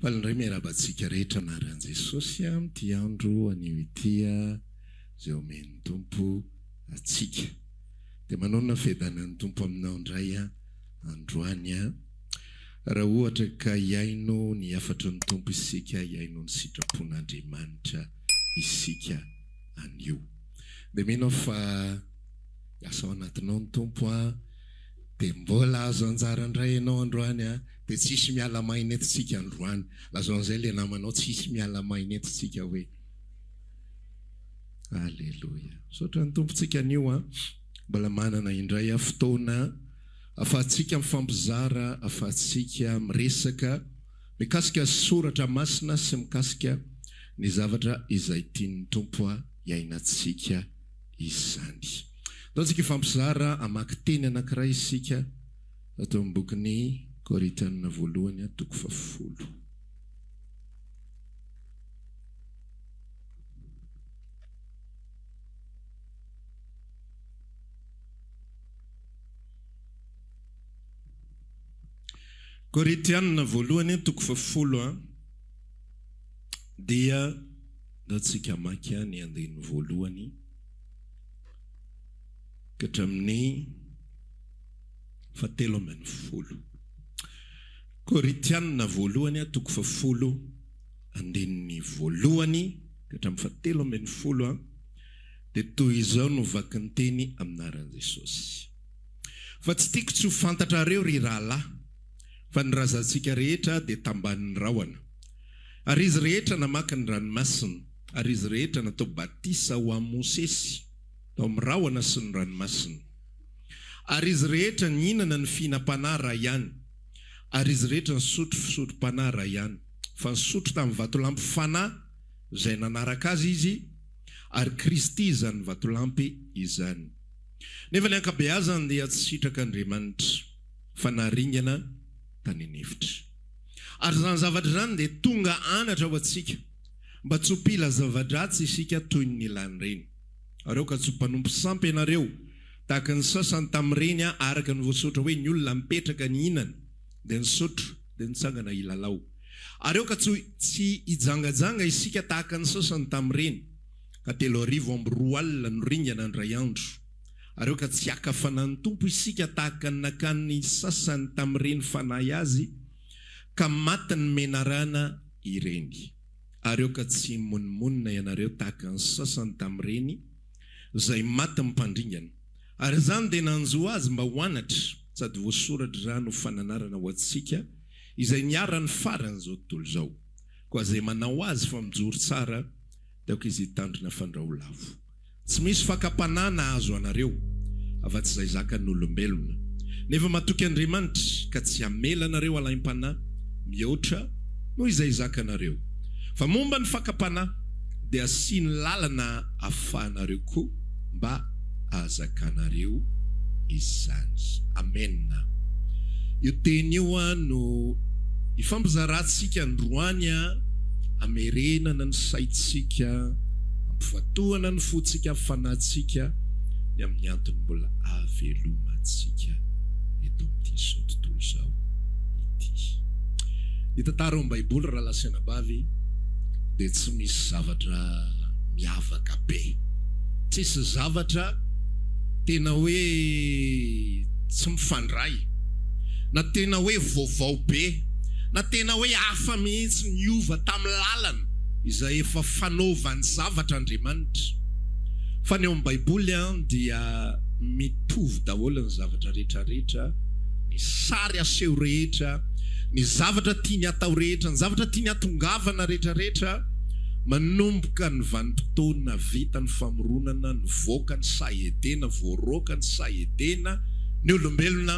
Faly indray miarahaba antsika rehetra anaran'i Jesosy amin'ity andro anio ity izay omen'ny Tompo antsika. Dia manonona fiadanan'ny Tompo aminao indray androany. Raha ohatra ka hihaino ny hafatry ny Tompo isika, hihaino ny sitrapon'Andriamanitra isika anio. Dia mino aho fa hiasa ao anatinao ny Tompo an, dia mbola azo anjara indray ianao androany an, dia tsy hisy miala maina eto tsika androany. Lazao an'izay ilay namanao, tsy hisy miala maina eto tsika hoe. Aleloia. Misaotra ny Tompo tsika anio an, mbola manana indray fotoana afahantsika mifampizara, afahantsika miresaka mikasika soratra masina sy mikasika ny zavatra izay tian'ny Tompo hiainantsika izany. Ndao tsika hifampizara hamaky teny anankiray isika ato amin'ny bokin'ny Korintiana voalohany toko fahafolo. Korintiana voalohany toko fahafolo dia ndao tsika hamaky ny andininy voalohany ka hatramin'ny fahatelo ambinifolo. Korintiana voalohany toko fahafolo andininy voalohany ka hatramin'ny fahatelo ambinifolo dia toy izao no vakin'ny teny amin'ny anaran'i Jesosy. Fa tsy tiako tsy ho fantatrareo, ry rahalahy, fa ny razantsika rehetra dia tambanin'ny rahona, ary izy rehetra namaky ny ranomasina, ary izy rehetra natao batisa ho an'i Mosesy tao amin'ny rahona sy ny ranomasina. Ary izy rehetra nihinana ny fihinam-panahy iray ihany, ary izy rehetra nisotro fisotrom-panahy iray ihany, fa nisotro tamin'ny vatolampy fanahy izay nanaraka azy izy, ary Kristy izany vatolampy izany. Nefa ny ankabeazany dia tsy sitrak'Andriamanitra, fa naringana tany an'efitra. Ary izany zavatra izany dia tonga anatra ho antsika, mba tsy ho mpila zava-dratsy isika toy ny nilan'ireny. Ary aoka tsy ho mpanompo sampy ianareo, tahaka ny sasany tamin'ireny, araka ny voasoratra hoe, Ny olona mipetraka nihinana, dia nisotro, dia nitsangana hilalao. Ary aoka tsy tsy hijangajanga isika tahaka ny sasany tamin'ireny, ka 2003 no ringana indray andro. Ary aoka tsy haka fanahy ny Tompo isika tahaka ny nakan'ny sasany tamin'ireny fanahy azy, ka matin'ny menarana ireny. Ary aoka tsy himonomonona ianareo tahaka ny sasany tamin'ireny, izay matin'ny mpandringana. Ary izany dia nanjo azy mba ho anatra, sady voasoratra izany ho fananarana ho antsika, izay niharan'ny faran'izao tontolo izao. Koa izay manao azy fa mijoro tsara, dia aoka izy hitandrina fandrao lavo. Tsy misy fakam-panahy nahazo anareo, afa-tsy izay zakan'ny olombelona. Nefa matoky Andriamanitra, ka tsy hamela anareo halaim-panahy mihoatra noho izay zakanareo. Fa momba ny fakam-panahy, dia asiany lalana ahafahanareo koa mba hahazakanareo izany. Amena. Io teny io no ifampizarantsika androany hamerenana ny saintsika, hampivatohana ny fontsika, ny fanahintsika ny amin'ny antony mbola ahavelomantsika eto amin'ity izao tontolo izao ity. Ny tantara ao amin'ny Baiboly rahalahy sy anabavy dia tsy misy zavatra miavaka be. Tsisy zavatra tena hoe tsy mifandray, na tena hoe vaovao be, na tena hoe hafa mihitsy niova tamin'ny lalana izay efa fanaovany zavatra Andriamanitra. Fa ny ao amin'ny Baiboly dia mitovy daholo ny zavatra rehetra rehetra, ny sary aseho rehetra, ny zavatra tiany hatao rehetra, ny zavatra tiany hatongavana rehetra rehetra, manomboka ny vanim-potoana vita ny famoronana, nivoaka ny saha Edena, voaroaka ny saha Edena ny olombelona,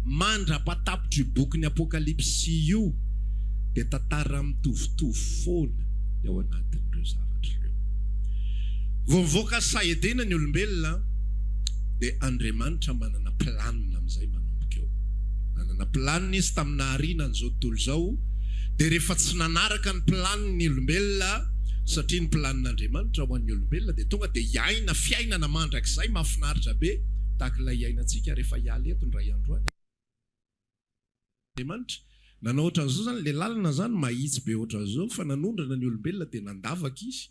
mandra-patapitry io bokin'ny Apokalypsy io dia tantara mitovitovy foana ny ao anatin'ireo zavatra ireo. Vao mivoaka saha Edena ny olombelona dia Andriamanitra manana planina amin'izay manomboka eo. Nanana planina izy tamin'ny nahariana an'izao tontolo izao, dia rehefa tsy nanaraka ny planiny ny olombelona, satria ny planin'Andriamanitra ho an'ny olombelona dia tonga dia hiaina fiainana mandrakizay mahafinaritra be tahaka ilay iainantsika rehefa hiala eto indray andro any Andriamanitra. Nanao ohatran'izao izany, ilay lalana izany mahitsy be ohatran'izao fa nanondrana ny olombelona dia nandavaka izy.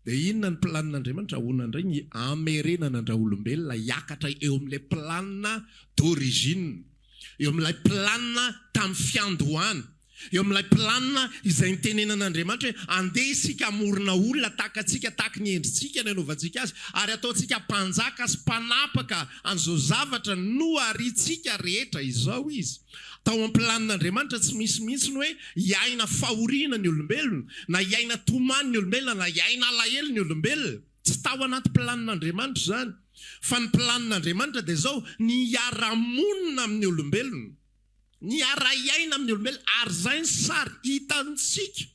Dia inona ny planin'Andriamanitra? Ahoana indray ny hamerenana an-draolombelona hiakatra eo amin'ilay planina d'origine, eo amin'ilay planina tamin'ny fiandohana? Eo amin'ilay planina izay nitenenan'Andriamanitra hoe, Andeha isika hamorona olona tahaka antsika, tahaka ny endritsika ny hanaovantsika azy, ary hataontsika mpanjaka sy mpanapaka an'izao zavatra nohariantsika rehetra izao izy. Tao amin'ny planin'Andriamanitra tsy misy mihitsy ny hoe hiaina fahoriana ny olombelona, na hiaina tomany ny olombelona, na hiaina alahelo ny olombelona. Tsy tao anaty planin'Andriamanitra izany. Fa ny planin'Andriamanitra dia izao, ny hiara-monina amin'ny olombelona. Niara-hiaina amin'ny olombelona ary izay ny sary hitantsika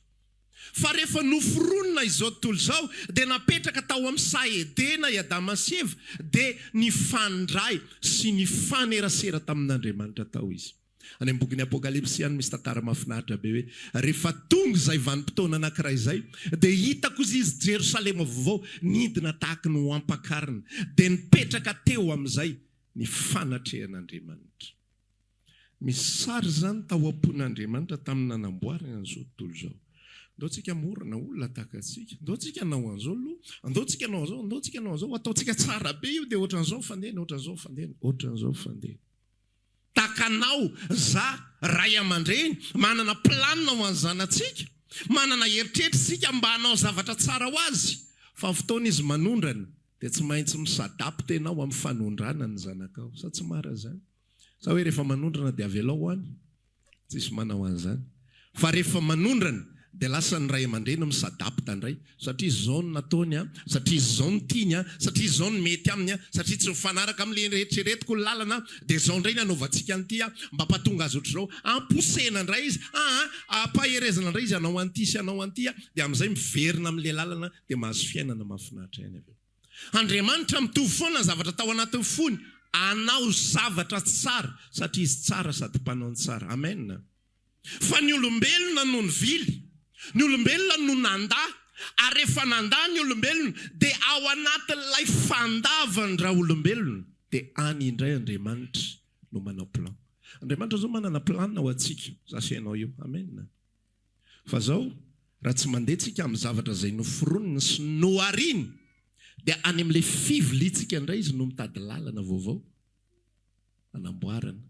fa rehefa noforonina izao tontolo izao dia napetraka tao amin'ny saha Edena i Adama sy Eva dia nifandray sy nifanerasera tamin'Andriamanitra tao izy. Any amin'ny bokin'ny Apokalypsy ihany misy tantara mahafinaritra be hoe rehefa tonga izay vanim-potoana anankiray izay dia hitako izy izy Jerosalema vaovao nidina tahaky ny ho ampakarina dia nipetraka teo amin'izay ny fanatrehan'Andriamanitra. Misy sary izany tao am-pon'Andriamanitra tamin'ny nanamboarany an'izao tontolo izao. Andao tsika hamorona olona tahaka antsika. Andao tsika hanao an'izao aloha. Andao tsika hanao an'izao, andao tsika hanao an'izao. Ataontsika tsara be io dia ohatran'izao ny fandehany, ohatran'izao ny fandehany, ohatran'izao ny fandehany. Tahaka anao, za, ray aman-dreny, manana planina ho an'ny zanatsika. Manana eritreritra isika mba hanao zavatra tsara ho azy. Fa ny fotoana izy manondrana dia tsy maintsy mi-s'adapte enao amin'ny fanondrana ny zanakao. Sa tsy marina izany? Sa hoe rehefa manondrana dia avelao ho any? Tsisy manao an'izany. Fa rehefa manondrana dia lasa ny ray aman-dreny mi-s'adapte indray, satria izao no nataony an, satria izao no tiany an, satria izao no mety aminy an, satria tsy mifanaraka amin'ilay eritreretiko ny lalana an, dia izao indray ny anaovantsika an'ity an, mba hampatonga azy ohatr'izao. Amposehina indray izy, aa, ampaherezana indray izy hanao an'ity sy hanao an'ity an, dia amin'izay miverina amin'ilay lalana dia mahazo fiainana mahafinaritra ihany avy eo. Andriamanitra mitovy foana ny zavatra tao anatin'ny fony, hanao zavatra tsara satria Izy tsara sady mpanao ny tsara. Amen. Fa ny olombelona no nivily, ny olombelona no nandà, ary rehefa nandà ny olombelona dia ao anatin'ilay fandavan-draolombelona dia any indray Andriamanitra no manao plan. Andriamanitra zao manana plan ho antsika, za sy ianao io. Amen. Fa zao, raha tsy mandeha tsika amin'ny zavatra izay noforoniny sy nohariny, dia any amin'ilay fiviliantsika indray izy no mitady lalana vaovao hanamboarana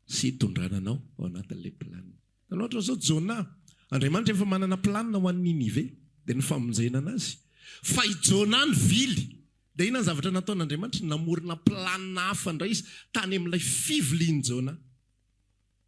sy hitondrana anao ao anatin'ilay planina. Hitanao ohatran'izao Jonah, Andriamanitra efa manana planina ho an'i Ninive, dia ny famonjena anazy. Fa i Jonah nivily, dia inona ny zavatra nataon'Andriamanitra? Namorona planina hafa indray izy tany amin'ilay fivilian'i Jonah.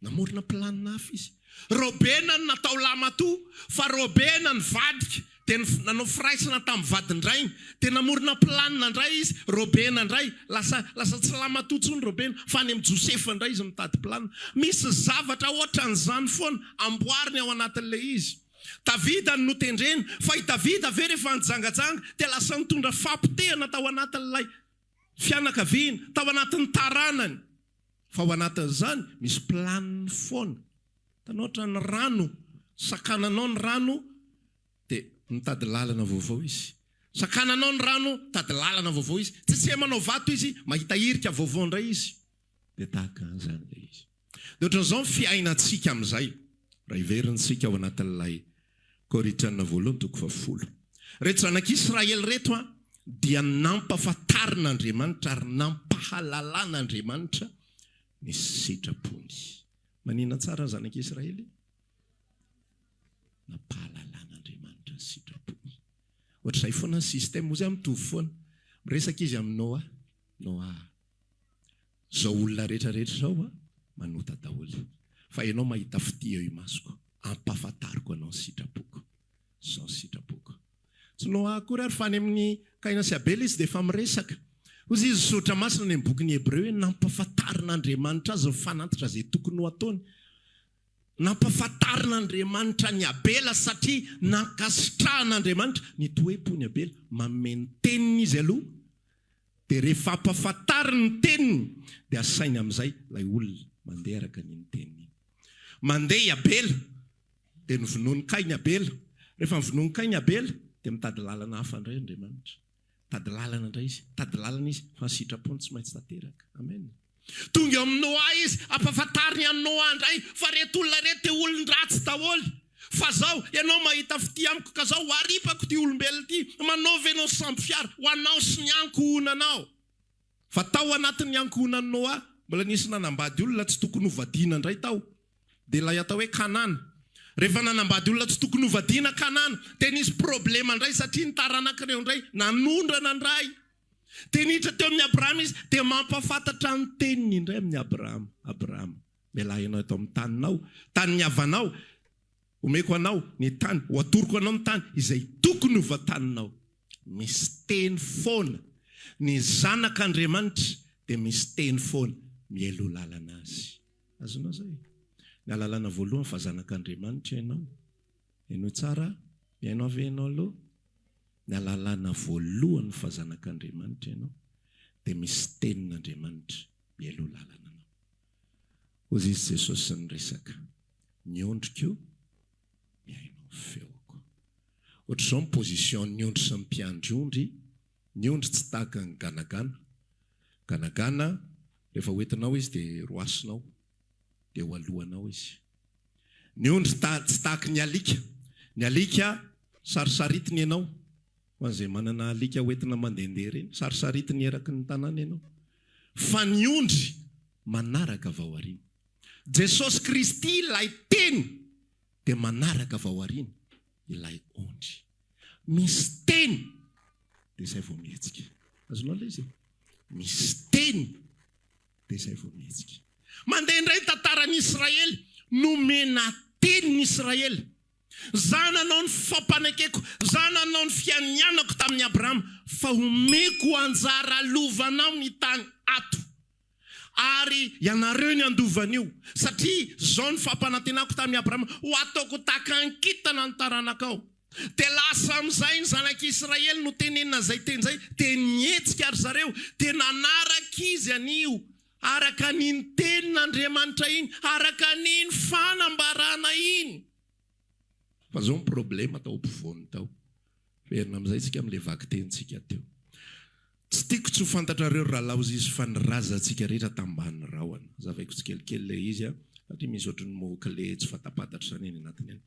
Namorona planina hafa izy. Robena no natao lahimatoa, fa Robena nivadika, dia nanao firaisana tamin'ny vadin-drainy. Dia namorona planina indray izy, Robena indray. Lasa, lasa tsy lahimatoa intsony Robena, fa any amin'i Josefa indray izy mitady planina. Misy zavatra hoatran'izany foana amboariny ao anatin'ilay izy. Davida no notendreny, fa i Davida ve rehefa nijangajanga dia lasa nitondra fahapotehana tao anatin'ilay fianakaviana, tao anatin'ny taranany? Fa ao anatin'izany misy planiny foana. Hitanao ohatran'ny rano, sakananao ny rano dia mitady lalana vaovao izy. Sakananao ny rano, mitady lalana vaovao izy. Tsy tsy manao vato izy, mahita hirika vaovao indray izy. Dia tahaka an'izany ilay izy. Dia ohatran'izao ny fiainantsika amin'izay, raha heverintsika ao anatin'ilay Korintiana voalohany toko fahafolo. Ireto zanak'Israely ireto dia nampafantarin'Andriamanitra ary nampahalalan'Andriamanitra ny sitrapony. Manina tsara ny zanak'Israely? Nampahalalan'Andriamanitra ny sitrapony. Ohatr'izay foana ny système, ozy mitovy foana. Miresaka izy amin'i Noa. Noa. Zao olona rehetra rehetra zao a manota daholo fa ianao mahita fitia eo imasoko ampafantariko anao ny sitrapoko zao ny sitrapoko tsy Noa akory ary fa any amin'ny Kaina sy Abela izy dia efa miresaka hozy izy soratra masina any amin'ny bokin'ny Hebreo hoe nampafantarin'Andriamanitra azy ny fanatitra izay tokony ho ataony nampafantarin'Andriamanitra an'i Abela satria nankasitrahan'Andriamanitra ny toe-pon'i Abela manome ny teniny izy aloha Dia rehefa ampafantariny ny teniny, dia asainy amin'izay ilay olona mandeha araka an'iny teniny iny. Mandeha i Abela, dia novonoin'i Kaina i Abela. Rehefa novonoin'i Kaina i Abela, dia mitady lalana hafa indray Andriamanitra. Mitady lalana indray izy, mitady lalana izy, fa ny sitrapony tsy maintsy tanteraka. Amen. Tonga eo amin'i Noa izy, ampahafantariny an'i Noa indray fa reto olona reto dia olon-dratsy daholo. Fa zao, ianao mahita fitia amiko ka zao ho aripako ity olombelona ity, manaova ianao sambo fiara ho anao sy ny ankohonanao. Fa tao anatin'ny ankohonan'i Noa, mbola nisy nanambady olona tsy tokony hovadiana indray tao, dia ilay atao hoe Kanana. Rehefa nanambady olona tsy tokony hovadiana Kanana, dia nisy problema indray satria ny taranak'ireo indray nanondrana indray. Dia niditra teo amin'i Abrahama izy, dia mampahafantatra ny teniny indray amin'i Abrahama, Abrahama, mialà ianao eto amin'ny taninao, tanin'ny havanao, omeko anao ny tany, ho atoroko anao ny tany izay tokony ho vantaninao. Misy teny foana. Ny zanak'Andriamanitra dia misy teny foana mialoha lalana azy. Azonao izay? Ny alalana voalohany fa zanak'Andriamanitra ianao. Henoy tsara, mihaino ahy ve ianao aloha? Ny alalana voalohany fa zanak'Andriamanitra ianao dia misy tenin'Andriamanitra mialoha lalana anao. Hozy izy Jesosy niresaka, ny ondriko mihaino ny feoko. Ohatr'izao ny position ny ondry sy ny mpiandry ondry, ny ondry tsy tahaka ny ganagana. Ganagana rehefa hoentinao izy dia roasinao, dia ho alohanao izy. Ny ondry ta tsy tahaky ny alika. Ny alika sarisaritiny ianao. Ho an'izay manana alika hoentina mandehandeha ireny, sarisaritiny eraky ny tanàna ianao. Fa ny ondry manaraka avy ao aoriana. Jesosy Kristy ilay Teny dia manaraka avy ao aoriana ilay ondry. Misy teny dia izay vao mihetsika. Azonao ilay izy e? Misy teny dia izay vao mihetsika. Mandeha indray ny tantaran'i Israely, nomena teny ny Israely. Za nanao ny fampanekeko, za nanao ny fianianako tamin'i Abrahama, fa homeko anjara lovanao ny tany ato. Ary ianareo ny handova an'io, satria izao ny fampanantenako tamin'i Abrahama, ho ataoko tahaka ny kintana ny taranakao. Dia lasa amin'izay ny zanak'Israely notenenina izay teny izay, dia nihetsika ry zareo, dia nanaraka izy an'io, araka an'iny tenin'Andriamanitra iny, araka an'iny fanambarana iny. Fa izao ny problema tao ampovoany tao. Verina amin'izay isika amin'ilay vakitenintsika teo. Tsy tiako tsy ho fantatrareo ry rahalahy hozy izy fa ny razantsika rehetra tambany rahona. Hazavaiko tsikelikely ilay izy an, satria misy ohatry ny mot clé tsy fatapantatra izany any anatiny any.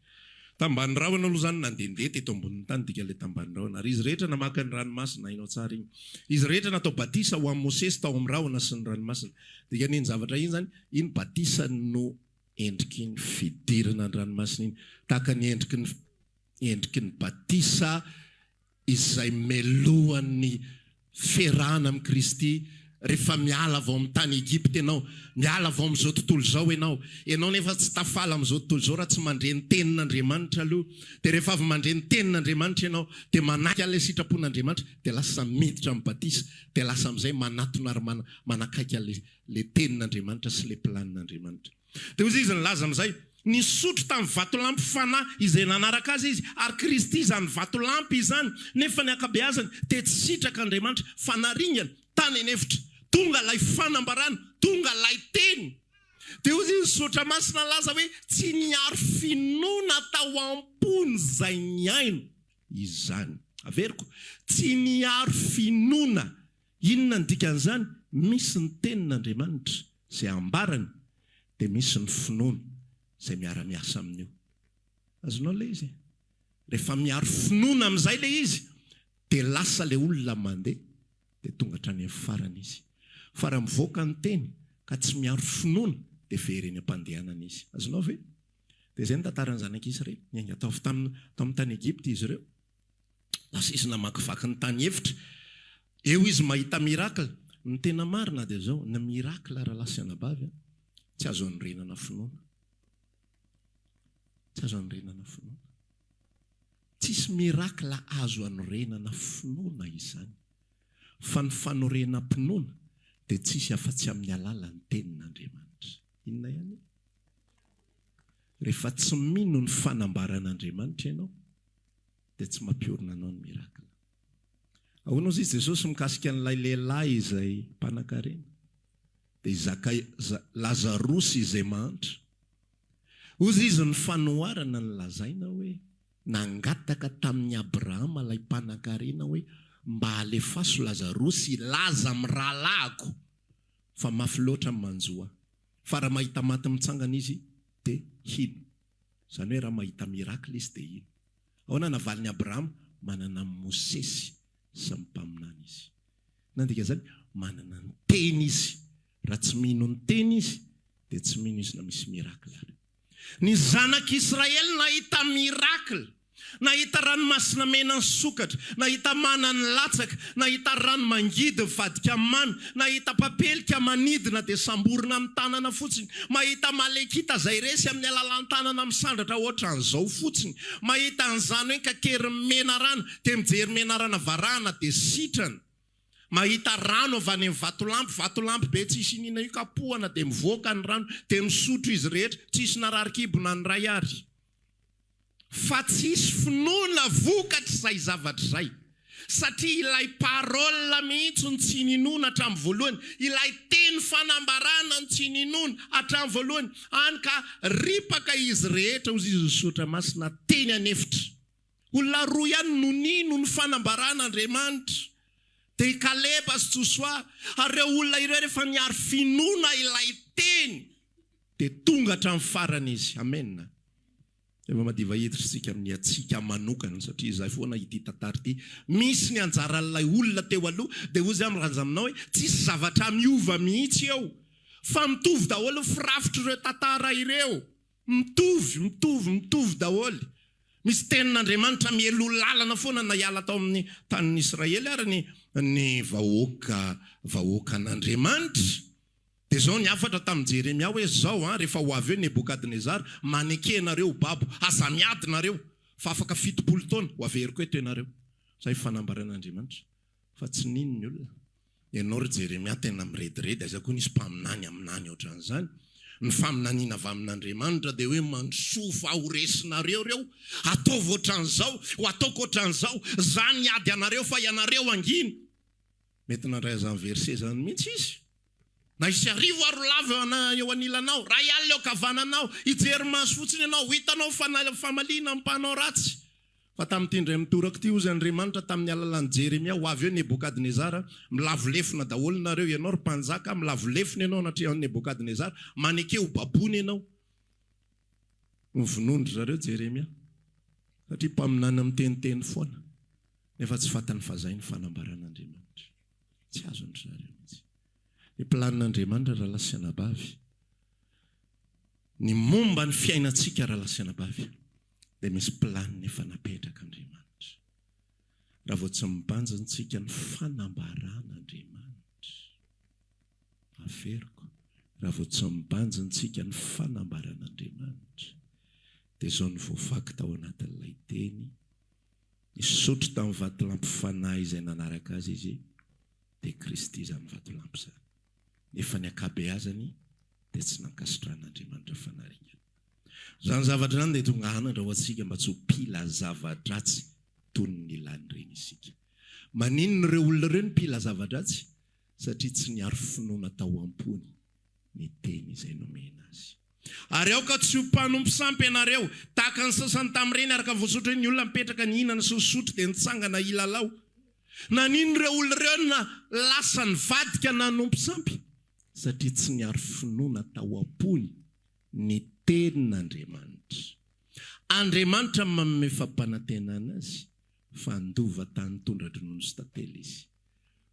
Tambany rahona aloha izany nandehandeha teto ambonin'ny tany dikan'ilay tambany rahona. Ary izy rehetra namaky ny ranomasina, hainao tsara iny. Izy rehetra natao batisa ho an'i Mosesy tao amin'ny rahona sy ny ranomasina. Dikan'iny zavatra iny izany, iny batisa no endriky ny fidirana ny ranomasina iny. Tahaka ny endriky ny endriky ny batisa izay melohan'ny fiarahana amin'i Kristy rehefa miala avy ao amin'ny tany Egypta ianao, miala avy ao amin'izao tontolo izao ianao, ianao nefa tsy tafala amin'izao tontolo izao raha tsy mandre ny tenin'Andriamanitra aloha, dia rehefa avy mandre ny tenin'Andriamanitra ianao dia manaiky an'ilay sitrapon'Andriamanitra dia lasa miditra amin'ny batisa, dia lasa amin'izay manatona ary manakaiky an'ilay tenin'Andriamanitra sy ilay planin'Andriamanitra. Dia hoy izy nilaza amin'izay, Nisotro tamin'ny vatolampy fanahy izay nanaraka azy izy, ary Kristy izany vatolampy izany, nefa ny ankabeazany dia tsy sitrak'Andriamanitra, fa naringana tany an'efitra. Tonga ilay fanambarana, tonga ilay teny. Dia hoy izy, Soratra Masina nilaza hoe, Tsy niharo finoana tao am-pony izay nihaino izany. Averiko, tsy niharo finoana. Inona ny dikan'izany? Misy ny tenin'Andriamanitra izay ambarany dia misy ny finoana izay miara-miasa amin'io. Azonao ilay izy e? Rehefa miharo finoana amin'izay ilay izy dia lasa ilay olona mandeha dia tonga hatrany amin'ny farany izy. Fa raha mivoaka ny teny ka tsy miharo finoana dia very eny am-pandehanana izy. Azonao ve? Dia izay ny tantaran'ny zanak'Israely. Niainga tao avy tamin'ny tao amin'ny tany Egypta izy ireo. Lasa izy namakivaky ny tany efitra. Eo izy mahita miracle. Ny tena marina dia izao, ny miracle rahalahy sy anabavy a, tsy azo anorenana finoana. Tsy azo anorenana finoana. Tsisy miracle azo anorenana finoana izany. Fa ny fanorenam-pinoana dia tsisy afa-tsy amin'ny alalan'ny tenin'Andriamanitra. Inona ihany? Rehefa tsy mino ny fanambaran'Andriamanitra ianao, dia tsy mampiorina anao ny miracle. Ahoana hozy izy Jesosy mikasika an'ilay lehilahy izay mpanankarena? Dia i Zakay, Lazarosy izay mahantra. Hozy izy ny fanoharana nolazaina hoe nangataka tamin'i Abrahama ilay mpanankarena hoe mba alefaso Lazarosy hilaza amin'ny rahalahiko. Fa mafy loatra ny manjo ahy. Fa raha mahita maty mitsangana izy dia hino. Izany hoe raha mahita miracle izy dia hino. Ahoana navalin'i Abrahama? Manana an'i Mosesy sy ny mpaminany izy. Nandika izany, manana ny teny izy. Raha tsy mino ny teny izy dia tsy mino izy na misy miracle ary. Ny zanak'Israely nahita miracle, nahita ranomasina mena nisokatra, nahita mana nilatsaka, nahita rano mangidy nivadika mamy, nahita papelika manidina dia samborina amin'ny tanana fotsiny, mahita Amalekita izay resy amin'ny alalan-tanana misandratra hoatran'izao fotsiny, mahita an'izany hoe kakerin'ny menarana dia mijery menarana varahana dia sitrana. Mahita rano avy any amin'ny vatolampy, vatolampy be tsisy iniana io, kapohana dia mivoaka ny rano, dia misotro izy rehetra, tsisy narary kibo na ny iray ary. Fa tsisy finoana vokatr'izay zavatra izay. Satria ilay parole mihitsy no tsy ninoana hatramin'ny voalohany, ilay teny fanambarana no tsy ninoana hatramin'ny voalohany, hany ka ripaka izy rehetra, hozy izy ny soratra masina teny an'efitra. Olona roa ihany no nino ny fanambaran'Andriamanitra, dia i Kaleba sy Josoa. Ary ireo olona ireo rehefa niary finoana ilay teny, dia tonga hatramin'ny farany izy. Amena. Efa madiva hiditra isika amin'ny antsika manokana, satria izay foana ity tantara ity. Misy ny anjaran'ilay olona teo aloha, dia hoy izy milaza aminao hoe, tsisy zavatra miova mihitsy eo, fa mitovy daholo ny firafitr'ireo tantara ireo. Mitovy, mitovy, mitovy daholo. Misy tenin'Andriamanitra mialoha lalana foana na hiala tao amin'ny tanin'i Israely ary ny ny vahoaka vahoakan'Andriamanitra. Dia izao ny hafatra tamin'i Jeremia hoe, Izao an, rehefa ho avy eo Nebokadnezara, maneke anareo ho babo, aza miady nareo, fa afaka 70 taona, ho averiko eto ianareo. Izay fanambaran'Andriamanitra. Fa tsy nino ny olona. Ianao ry Jeremia tena mirediredy, aiza koa nisy mpaminany haminany ohatran'izany? Ny faminaniana avy amin'Andriamanitra dia hoe mandrosoa fa ho resinareo ireo, ataovy ohatran'izao, ho ataoko ohatran'izao, za niady anareo fa ianareo hangina. Mety nandray an'izany verset izany mihitsy izy. Na hisy arivo ary ho lavo eo anilanao, ray alina eo ankavananao, hijery maso fotsiny ianao, ho hitanao ny famaliana ny mpanao ratsy. Fa tamin'ity indray mitoraka ity, hozy Andriamanitra tamin'ny alalan'i Jeremia, ho avy eo Nebokadnezara, milavo lefona daholo nareo, ianao ry mpanjaka, milavo lefona ianao anatrehan'i Nebokadnezara, maneke ho baboina ianao. Novonoin-dry zareo Jeremia, satria mpaminany miteniteny foana, nefa tsy fantany fa izay no fanambaran'Andriamanitra. Tsy azon-dry zareo mihitsy. Ny planin'Andriamanitra rahalahy sy anabavy, ny momba ny fiainantsika rahalahy sy anabavy, dia misy planina efa napetrak'Andriamanitra. Raha vao tsy mibanjina isika ny fanambaran'Andriamanitra, averiko, raha vao tsy mibanjina isika ny fanambaran'Andriamanitra, dia izao no voavaky tao anatin'ilay teny, nisotro tamin'ny vatolampy fanahy izay nanaraka azy izy, dia Kristy izany vatolampy izany. Nefa ny ankabeazany dia tsy nankasitrahan'Andriamanitra fanaringana. Izany zavatra izany dia tonga hanatra ho antsika mba tsy ho mpila zava-dratsy toy ny nilan'ireny isika. Maninona ireo olona ireo no mpila zava-dratsy? Satria tsy niaro finoana tao am-pony ny teny izay nomena azy. Ary aoka tsy ho mpanompo sampy ianareo, tahaka ny sasany tamin'ireny, araka ny voasoratra hoe, Ny olona mipetraka nihinana sy nisotro dia nitsangana hilalao. Naninona ireo olona ireo no lasa nivadika nanompo sampy? Satria tsy niaro finoana tao am-pony ny Tenin'Andriamanitra. Andriamanitra manome fampanantenana azy fa handova tany tondra-dronono sy tantely izy.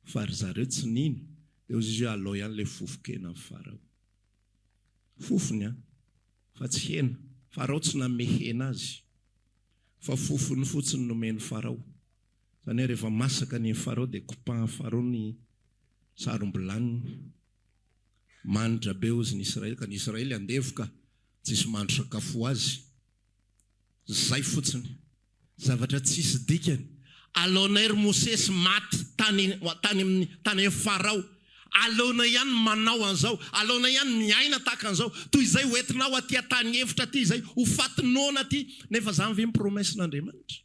Fa ry zareo tsy nino, dia hozy izy hoe alao ihany ilay fofon-kena amin'i Farao. Fofony an! Fa tsy hena. Farao tsy nanome hena azy, fa fofony fotsiny nomen'i Farao. Izany hoe rehefa masaka ny Farao dia kopahan'i Farao ny sarom-bilaniny. Manitra be hozy ny Israely ka ny Israely andevo ka tsisy mandro sakafo ho azy. Zay fotsiny. Zavatra tsisy dikany. Aleonay ry Mosesy maty tany tany amin'ny tany amin'i Farao. Aleonay ihany manao an'izao. Aleonay ihany miaina tahaka an'izao. Toy izay ho entinao aty an-tany efitra aty izay ho faty noana aty. Nefa zany ve ny promesse-n'Andriamanitra?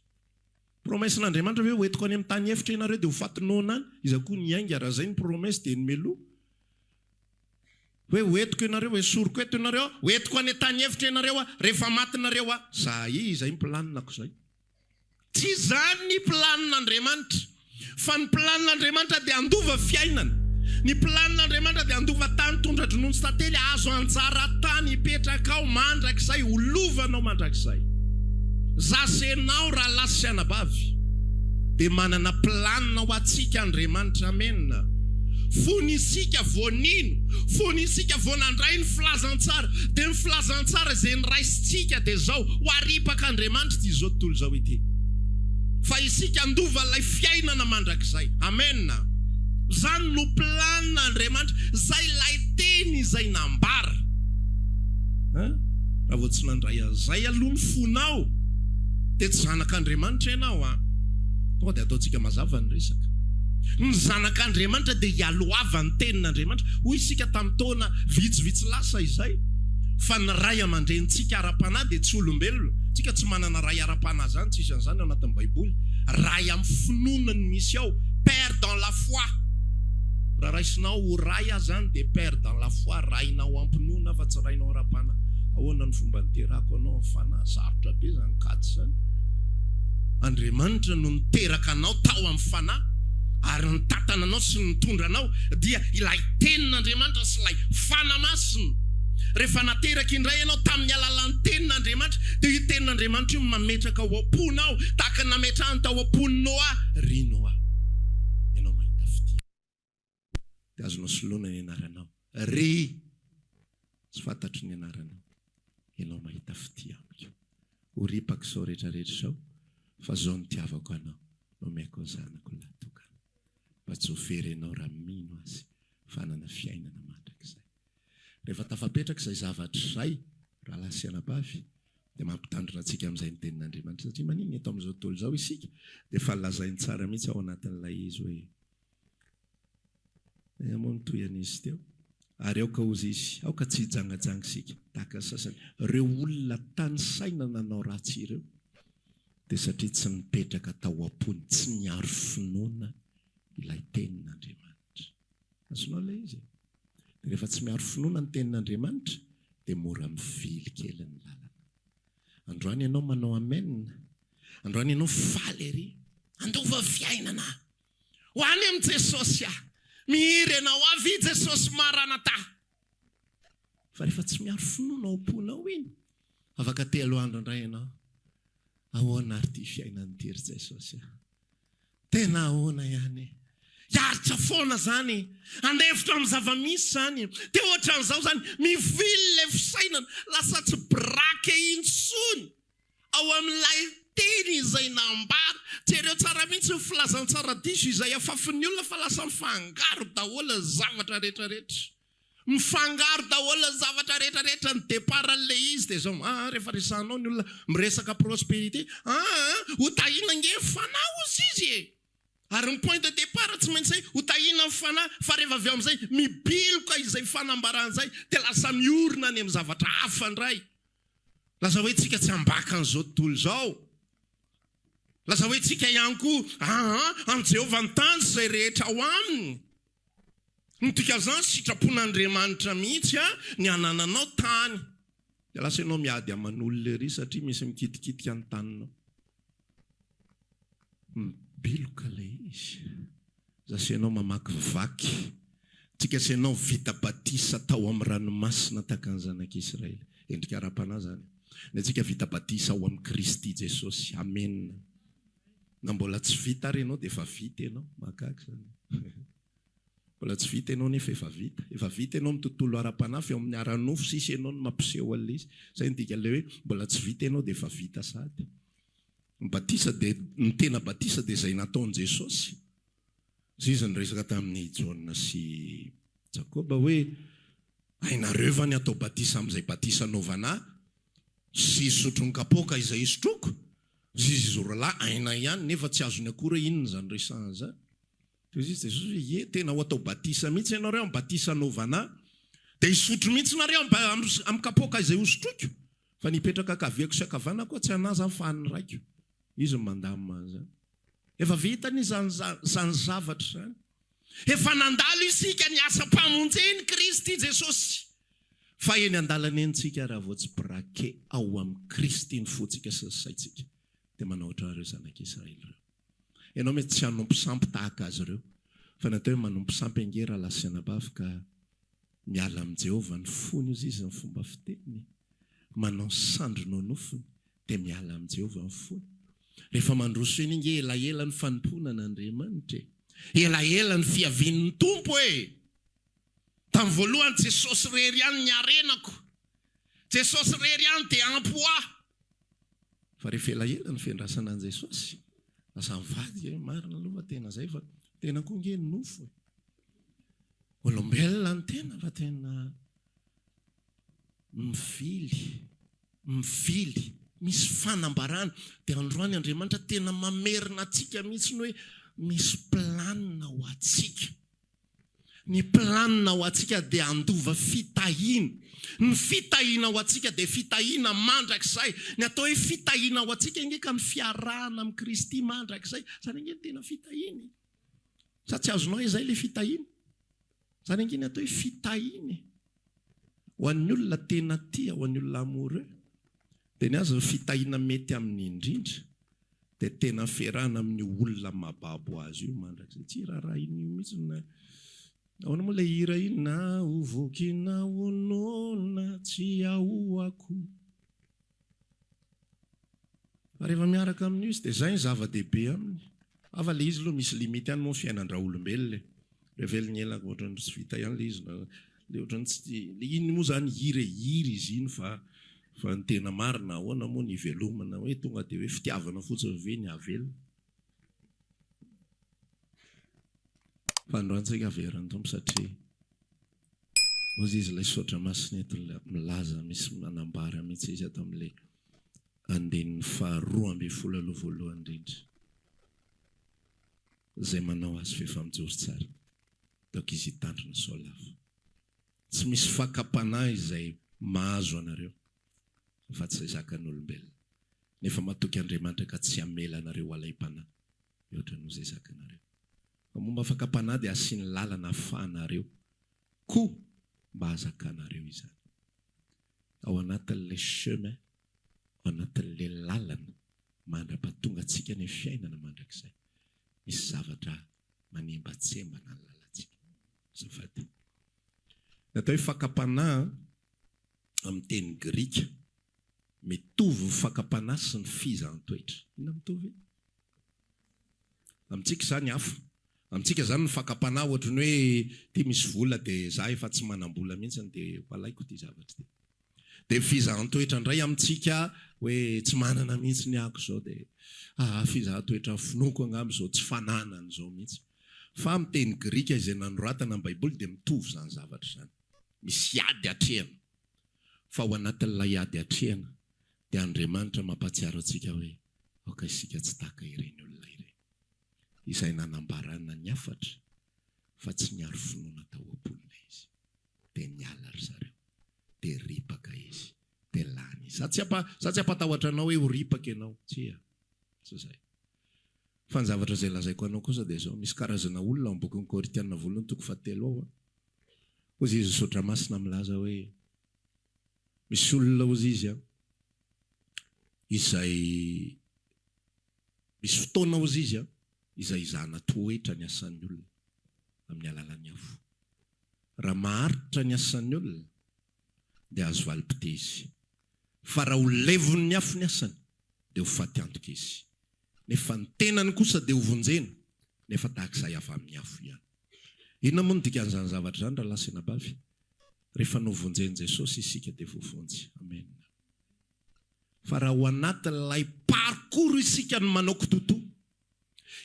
Promesse-n'Andriamanitra ve ho entiko any amin'ny tany efitra ianareo dia ho faty noana any? Iza koa niainga raha zay ny promesse dia ny meloa? Hoe ho entiko ianareo, esoriko eto ianareo, ho entiko any an-tany efitra ianareo aho, rehefa maty nareo aho. Zay, izay ny planinako izay. Tsy izany ny planin'Andriamanitra. Fa ny planin'Andriamanitra dia handova fiainana. Ny planin'Andriamanitra dia handova tany tondra-dronono sy tantely, hahazo anjara tany hipetraka ao mandrakizay, ho lovanao mandrakizay. Za sy enao rahalahy sy anabavy dia manana planina ho antsika Andriamanitra. Amena. Fony isika vao nino, fony isika vao nandray ny filazantsara, dia ny filazantsara izay noraisintsika dia izao, ho aripak'Andriamanitra ity izao tontolo izao ity. Fa isika handova ilay fiainana mandrakizay. Amena. Izany no plan Andriamanitra, izay ilay teny izay nambara. Hein? Raha vao tsy nandray an'izay aloha ny fonao, dia tsy zanak'Andriamanitra ianao an. Tonga dia ataontsika mazava ny resaka. Ny zanak'Andriamanitra dia ialohavan'ny tenin'Andriamanitra. Hoy isika tamin'ny taona vitsivitsy lasa izay, fa ny ray aman-drenintsika ara-panahy dia tsy olombelona. Tsika tsy manana ray ara-panahy izany, tsisy an'izany ao anatin'ny baiboly. Ray amin'ny finoana no misy ao, père dans la foi. Raha raisinao ho ray aho izany dia père dans la foi, rainao am-pinoana fa tsy rainao ara-panahy. Ahoana no fomba niterahako anao amin'ny fanahy? Sarotra be izany kajy izany. Andriamanitra no niteraka anao tao amin'ny fanahy ary nitantana anao sy nitondra anao dia ilay tenin'Andriamanitra sy ilay Fanahy Masina. Rehefa nateraka indray ianao tamin'ny alalan'ny tenin'Andriamanitra dia io tenin'Andriamanitra io no mametraka ao am-ponao tahaka ny nametrahany tao am-pon'i Noa, Ry Noa, ianao mahita fitia. Dia azonao soloina ny anaranao. Ry tsy fantatro ny anaranao, ianao mahita fitia amiko. Ho ripako izao rehetra rehetra izao, fa izao no itiavako anao, nomeko ny zanako lahy tokana, mba tsy ho very ianao raha mino azy fa hanana fiainana mandrakizay. Rehefa tafapetraka izay zavatra izay, rahalahy sy anabavy, dia mampitandrina antsika amin'izay ny Tenin'Andriamanitra. Satria maninona eto amin'izao tontolo izao isika dia efa lazainy tsara mihitsy ao anatin'ilay izy hoe, Inona moa no tohin'izy teo? Ary aoka, hozy izy, aoka tsy hijangajanga isika, tahaka ny sasany. Ireo olona tanisaina nanao ratsy ireo dia satria tsy nipetraka tao am-pony, tsy niaro finoana ilay Tenin'Andriamanitra. Azonao ilay izy e? Dia rehefa tsy miaro finoana ny Tenin'Andriamanitra dia mora mivily kely ny lalana. Androany ianao manao amen, androany ianao faly ery, handova fiainana aho. Ho any amin'i Jesosy aho. Mihira ianao, Avia Jesosy Maranatha. Fa rehefa tsy miaro finoana ao am-ponao iny, afaka telo andro indray ianao, ahoana ary ity fiainana ity ry Jesosy a? Tena ahoana ihany e? Hiaritra foana izany, handefitra amin'ny zava-misy izany. Dia ohatran'izao izany, mivily ilay fisainana, lasa tsy braqué intsony. Ao amin'ilay teny izay nambara. Jereo tsara mihitsy ny filazantsara diso izay afafin'ny olona fa lasa mifangaro daholo ny zavatra rehetra rehetra. Mifangaro daholo ny zavatra rehetra rehetra, ny départ an'ilay izy dia izao, aa rehefa resahanao ny olona miresaka prospérité, aa ho tahiana ange ny fanahy hozy izy e! Ary ny point de départ tsy maintsy hoe ho tahiana ny fanahy fa rehefa avy eo amin'izay mibiloka izay fanambarana izay dia lasa miorina any amin'ny zavatra hafa indray. Lasa hoe tsika tsy ambaka an'izao tontolo izao. Lasa hoe tsika ihany koa aa an'i Jehovah ny tany sy izay rehetra ao aminy. Ny dikan'izany sitrapon'Andriamanitra mihitsy ny hanananao tany. Dia lasa ianao miady aman'olona ery satria misy mikitikitika ny taninao. Mibiloka ilay izy. Za sy ianao mamakivaky. Tsika sy ianao vita batisa tao amin'ny ranomasina tahaka ny zanak'Israely. Endrika ara-panahy izany. Ny antsika vita batisa ao amin'i Kristy Jesosy. Amena. Na mbola tsy vita ary ianao dia efa vita ianao. Mahagaga izany. Mbola tsy vita ianao nefa efa vita. Efa vita ianao amin'ny tontolo ara-panahy fa eo amin'ny ara-nofo sisa ianao no mampiseho an'ilay izy. Izay no dikan'ilay hoe mbola tsy vita ianao dia efa vita sahady. Ny batisa dia, ny tena batisa dia izay nataon'i Jesosy. Izay izy niresaka tamin'i Jaona sy Jakoba hoe, Hainareo va ny atao batisa amin'izay batisa anaovana ahy, sy hisotro ny kapoaka izay hisotroako? Hoy izy roalahy, Hainay ihany, nefa tsy azony akory hoe inona izany resahana izany. Dia hoy izy Jesosy hoe, Ie, tena ho atao batisa mihitsy ianareo amin'ny batisa anaovana ahy, dia hisotro mihitsy nareo amin'ny kapoaka izay hosotroiko. Fa ny hipetraka ankaviako sy ankavanako aho tsy an'ahy izany fa an'ny Raiko. Izy no mandamina an'izany. Efa vitany izany izany zavatra izany. Efa nandalo isika ny asam-pamonjen'i Kristy Jesosy. Fa eny an-dalana eny tsika raha vao tsy braquer ao amin'i Kristy ny fontsika sy ny saintsika dia manao ohatran'ireo zanak'Israely ireo. Ianao mety tsy hanompo sampy tahaka azy ireo. Fa ny atao hoe manompo sampy ange rahalahy sy anabavy ka miala amin'i Jehovah ny fony hozy izy ny fomba fiteniny. Manao sandry nonofiny dia miala amin'i Jehovah ny fony. Rehefa mandroso eny ange elaela ny fanompoana an'Andriamanitra e. Elaela ny fiavian'ny Tompo e. Tamin'ny voalohany Jesosy irery ihany ny harenako. Jesosy irery ihany dia ampy ho ahy. Fa rehefa elaela ny fiandrasana an'i Jesosy, lasa mivadika hoe marina aloha fa tena izay fa tena koa ange ny nofo e. Olombelona ny tena fa tena mivily, mivily, misy fanambarana. Dia androany Andriamanitra tena mamerina antsika mihitsy ny hoe misy planina ho antsika. Ny planina ho antsika dia handova fitahiana. Ny fitahiana ho antsika dia fitahiana mandrakizay. Ny atao hoe fitahiana ho antsika ange ka ny fiarahana amin'i Kristy mandrakizay. Izany ange no tena fitahiana e. Sa tsy azonao izay ilay fitahiana? Izany ange ny atao hoe fitahiana e. Ho an'ny olona tena tia, ho an'ny olona amoureux, dia ny azy ny fitahiana mety aminy indrindra dia tena fiarahana amin'io olona mahababo azy io mandrakizay. Tsy raharahian'io mihitsy na ahoana moa ilay hira iny na ho voky na ho noana tsy ahoako. Fa rehefa miaraka amin'io izy dia izay ny zava-dehibe aminy. Hafa ilay izy aloha misy limite ihany moa ny fiainan-draolombelona e. Rehefa elagnelako ohatran'ny tsy vita ihany ilay izy na ilay ohatran'ny tsy ilay iny moa izany hira e, hira izy iny fa fa ny tena marina ahoana moa ny hivelomana hoe tonga dia hoe fitiavana fotsiny ve ny hahavelona. Fa androany tsika averin'ny Tompo satria hozy izy ilay sotra masina eto milaza misy manambara mihitsy izy ato amin'ilay andininy faharoa ambinifolo aloha voalohany indrindra. Izay manao azy f'efa mijoro tsara, donc izy hitandrina sao lavo. Tsy misy fakam-panahy izay mahazo anareo fa tsy izay zakan'olombelona. Nefa matoky Andriamanitra ka tsy hamela anareo ho alaim-panahy mihoatra noho izay zakanareo. Fa momba fakam-panahy dia asiany lalana ahafahanareo koa mba hahazakanareo izany. Ao anatin'ilay chemin, ao anatin'ilay lalana mandra-pahatonga antsika any amin'ny fiainana mandrakizay. Misy zavatra manembatsembana ny lalantsika. Azafady. Ny atao hoe fakam-panahy amin'ny teny grika, mitovy ny fakam-panahy sy ny fizahan-toetra. Inona mitovy? Amintsika izany hafa. Amintsika izany ny fakam-panahy ohatry ny hoe ity misy vola dia za efa tsy manam-bola mihitsy dia ho alaiko ity zavatra ity. Dia fizahan-toetra indray amintsika hoe tsy manana mihitsy ny ako izao dia aa fizahan-toetra finoako angamba izao tsy fananana izao mihitsy. Fa amin'ny teny grika izay nanoratana ny baiboly dia mitovy izany zavatra izany. Misy ady atrehana. Fa ao anatin'ilay ady atrehana dia Andriamanitra mampahatsiaro antsika hoe aoka isika tsy tahaka ireny olona ireny izay nanambarana ny hafatra fa tsy niaro finoana tao am-pony ilay izy. Dia niala ry zareo. Dia ripaka izy. Dia lany izy. Za tsy hampa, za tsy hampatahotra anao hoe ho ripaka ianao. Tsia. Tsy izay. Fa ny zavatra izay lazaiko anao kosa dia izao, misy karazana olona ao amin'ny bokin'ny Korintiana voalohany toko fahatelo ao an. Hozy izy Sotra Masina milaza hoe, misy olona hozy izy an, izay misy fotoana hozy izy an, izay hizahana toetra ny asan'ny olona amin'ny alalan'ny afo. Raha maharitra ny asan'ny olona dia azo valim-pitia izy. Fa raha ho levon'ny afo ny asany dia ho faty antoka izy. Nefa ny tenany kosa dia ho vonjena, nefa tahaka izay avy amin'ny afo ihany. Inona moa no dikan'izany zavatra izany rahalahy sy anabavy? Rehefa novonjen'i Jesosy isika dia voavonjy. Amena. Fa raha ao anatin'ilay parcours isika no manao kitotoa,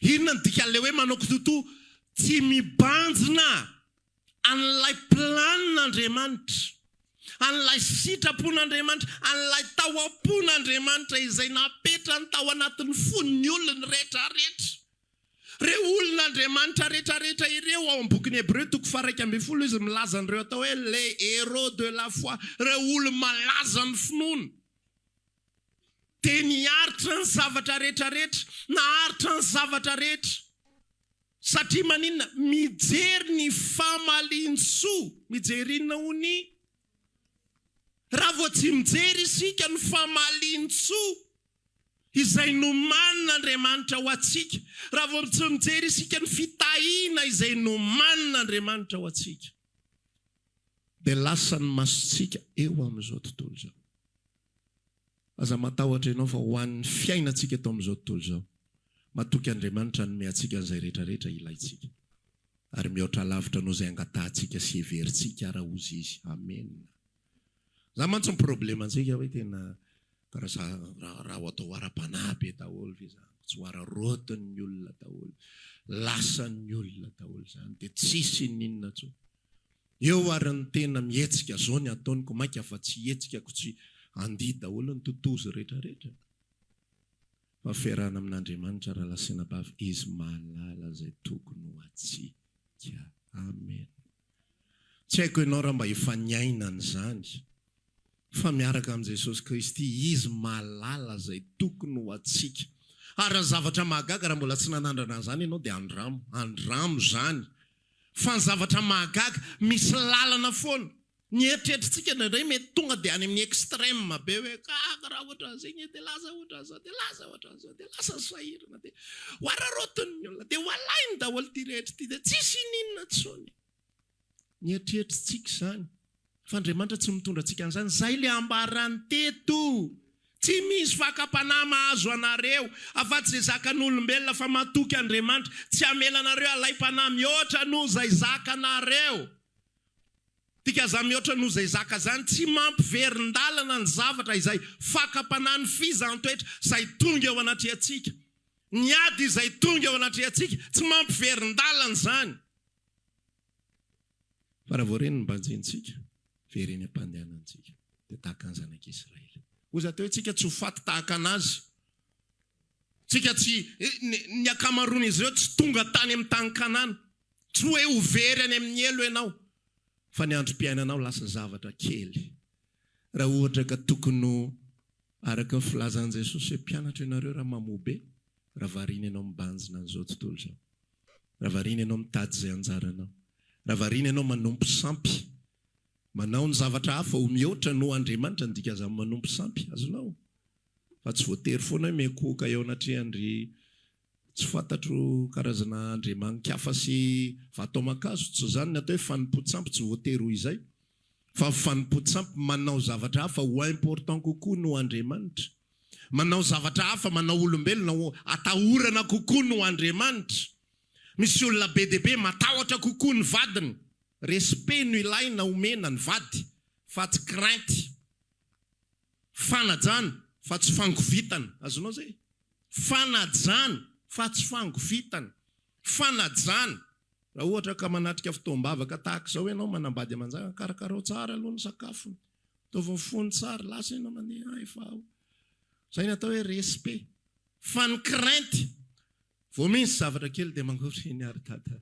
Inona no dikan'ilay hoe manao kitotoa? Tsy mibanjina an'ilay planin'Andriamanitra, an'ilay sitrapon'Andriamanitra, an'ilay tao am-pon'Andriamanitra izay napetrany tao anatin'ny fon'ny olony rehetrarehetra. Ireo olon'Andriamanitra rehetrarehetra ireo, ao amin'ny bokin'ny Hebreo toko faha-11 izy milaza an'ireo atao hoe les héros de la foi, ireo olo-malazan'ny finoana. Dia niaritra ny zavatra rehetra rehetra, naharitra ny zavatra rehetra. Satria maninona? Mijery ny famalian-tsoa. Mijery inona hono i? Raha vao tsy mijery isika ny famalian-tsoa. Izay nomanin'Andriamanitra ho antsika. Raha vao tsy mijery isika ny fitahiana izay nomanin'Andriamanitra ho antsika, dia lasa ny masontsika eo amin'izao tontolo izao. Aza matahotra ianao fa ho an'ny fiainantsika eto amin'izao tontolo izao, matoky Andriamanitra hanome antsika an'izay rehetra rehetra ilaintsika. Ary mihoatra lavitra noho izay angatahantsika sy heverintsika ara hozy Izy. Amena. Zany mantsy ny problemantsika hoe tena karaha raha ho atao ara-panahy be daholo ve zany, tsy ho araraotin'ny olona daholo, lasan'ny olona daholo zany dia tsisy ininona intsony. Eo ary ny tena mihetsika zao ny ataony ko maika fa tsy hihetsika ko tsy handihy daholo ny totozy rehetra rehetra. Fa fiarahana amin'Andriamanitra rahalahy sy anabavy Izy mahalala izay tokony ho antsika. Amen. Tsy haiko ianao raha mba efa niaina an'izany, fa miaraka amin'i Jesosy Kristy, Izy mahalala izay tokony ho antsika. Ary ny zavatra mahagaga, raha mbola tsy nanandrana an'izany ianao dia andramo, andramo izany. Fa ny zavatra mahagaga, misy lalana foana. Ny eritreritritsika indraindray mety tonga dia any amin'ny extrême be hoe gaga raha ohatran'izay anie dia lasa ohatran'izao, dia lasa ohatran'izao, dia lasa sahirana, dia ho araraotin'ny olona, dia ho alainy daholo ity rehetra ity, dia tsisy ininona intsony. Ny eritreritritsika izany. Fa Andriamanitra tsy mitondra antsika an'izany. Izay ilay ambarany teto. Tsy misy fakam-panahy mahazo anareo, afa-tsy izay zakan'olombelona, fa matoky Andriamanitra, tsy hamela anareo halaim-panahy mihoatra noho izay zakanareo. Dika zany mihoatra noho izay zaka zany, tsy mampiverin-dalana ny zavatra izay fakam-panahy ny fizahan-toetra izay tonga eo anatrehantsika. Ny ady izay tonga eo anatrehantsika, tsy mampiverin-dalana izany. Fa raha vao reny ny banjintsika, very eny am-pandehanantsika, dia tahaka ny zanak'Israely. Hoy za teo hoe tsika tsy ho faty tahaka an'azy. Tsika tsy, ny ankamaroan'izy ireo tsy tonga tany amin'ny tany Kanana. Tsy hoe ho very any amin'ny helo ianao, fa ny androm-piainanao lasa zavatra kely. Raha ohatra ka tokony ho araka ny filazan'i Jesosy hoe mpianatro ianareo raha mamoa be, raha variana ianao mibanjina an'izao tontolo izao, raha variana ianao mitady izay anjaranao, raha variana ianao manompo sampy, manao ny zavatra hafa ho mihoatra noho Andriamanitra ny dikan'izany manompo sampy, azonao? Fa tsy voatery foana hoe miankohoka eo anatrehan-dry Tsy fantatro karazana andriamani-kafa sy vato aman-kazo, tsy izany ny atao hoe fanompoan-tsampy, tsy voatery ho izay, fa ny fanompoan-tsampy manao zavatra hafa ho important kokoa noho Andriamanitra, manao zavatra hafa, manao olombelona ho atahorana kokoa noho Andriamanitra. Misy olona be dia be matahotra kokoa ny vadiny, respect no ilaina omena ny vady fa tsy crainte. Fanajana fa tsy fangovitana. Azonao zay? Fanajana fa tsy fangovitana. Fanajana. Raha ohatra ka manatrika fotoam-bavaka tahaka izao ianao, manambady aman-janaka, karakarao tsara aloha ny sakafony. Ataovy ny fony tsara, lasa ianao mandeha, ah efa ao. Izay ny atao hoe respect. Fa ny crainte, vao misy zavatra kely dia mangovitra, iny ary dada,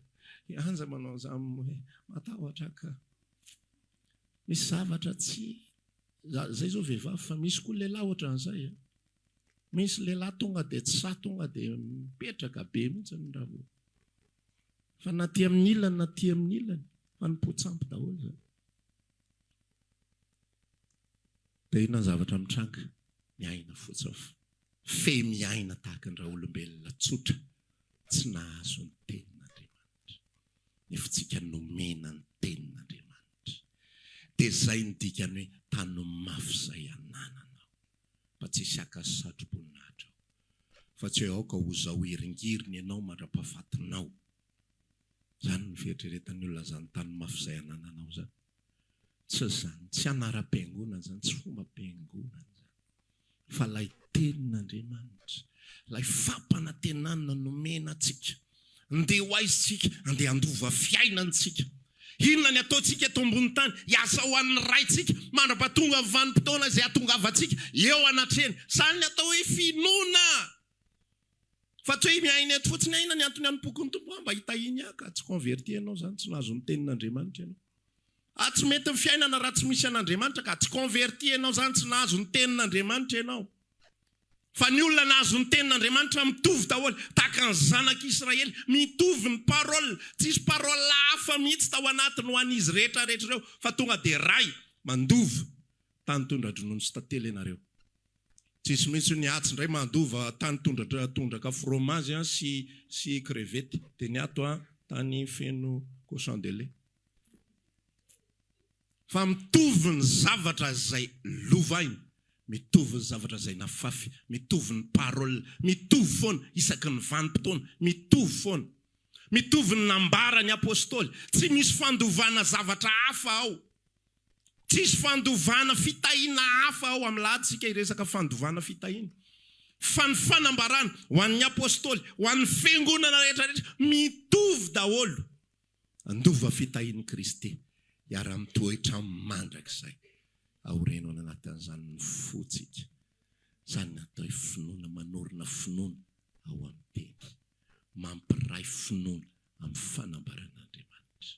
i Anja manao an'izany hoe matahotra aho ka. Misy zavatra tsy. Zay zao vehivavy fa misy koa lehilahy ohatran'izay a. Misy lehilahy tonga dia tsy sahy tonga dia mipetraka be mihitsy ny raha vao. Fa na aty amin'ny ilany na aty amin'ny ilany fanompoan-tsampy daholo izany. Dia inona ny zavatra mitranga? Miaina fotsiny fe miaina tahaka ny raolombelona tsotra tsy nahazo ny tenin'Andriamanitra. Nefa tsika nomena ny tenin'Andriamanitra. Dia zay ny dikany hoe tano mafy zay anananao fa tsy hisy haka satroboninahitra ao. Fa tsy hoe aoka ho zao hiringiriny ianao mandra-pahafatinao. Zany ny fieritreretan'ny olona zany tano mafy zay anananao zany. Tsy zany, tsy anaram-piangonana zany, tsy fombam-piangonana zany. Fa ilay Tenin'Andriamanitra, ilay fampanantenana nomena antsika. Ndeha ho aiza isika? Andeha handova fiainana isika. Inona ny ataontsika eto ambony tany? Hiasa ho an'ny Raintsika mandra-pahatonga ny vanim-potoana izay hahatongavantsika eo anatrehany. Izany ny atao hoe finoana. Fa tsy hoe miaina eto fotsiny aho, inona ny antony hanompoako ny Tompo? Ah, mba hitahiany ahy ka. Tsy converti ianao izany, tsy nahazo ny Tenin'Andriamanitra ianao. Ah, tsy mety ny fiainana raha tsy misy an'Andriamanitra ka. Tsy converti ianao izany, tsy nahazo ny Tenin'Andriamanitra ianao. Fa ny olona nahazo ny Tenin'Andriamanitra mitovy daholo, tahaka ny zanak'Israely, mitovy ny parole, tsisy parole hafa mihitsy tao anatiny ho an'izy rehetra rehetra ireo, fa tonga dia Ray mandova tany tondra-dronono sy tantely ianareo. Tsisy mihitsy ny atsy indray mandova tany tondratra tondraka fromage an sy sy crevette dia ny ato an tany feno cochon de lait. Fa mitovy ny zavatra izay lovaina, mitovy ny zavatra izay nafafy, mitovy ny parole, mitovy foana isaky ny vanim-potoana, mitovy foana. Mitovy ny nambaran'ny apostoly, tsy misy fandovana zavatra hafa ao. Tsisy fandovana fitahiana hafa ao amin'ny lahady isika hiresaka fandovana fitahiana. Fa ny fanambarana ho an'ny apostoly, ho an'ny fiangonana rehetra rehetra, mitovy daholo. Handova fitahian'i Kristy, hiara-mitoetra aminy mandrakizay. Aoreno any anatin'izany ny fontsika. Izany ny atao hoe finoana, manorina finoana ao amin'ny Teny. Mampiray finoana amin'ny fanambaran'Andriamanitra.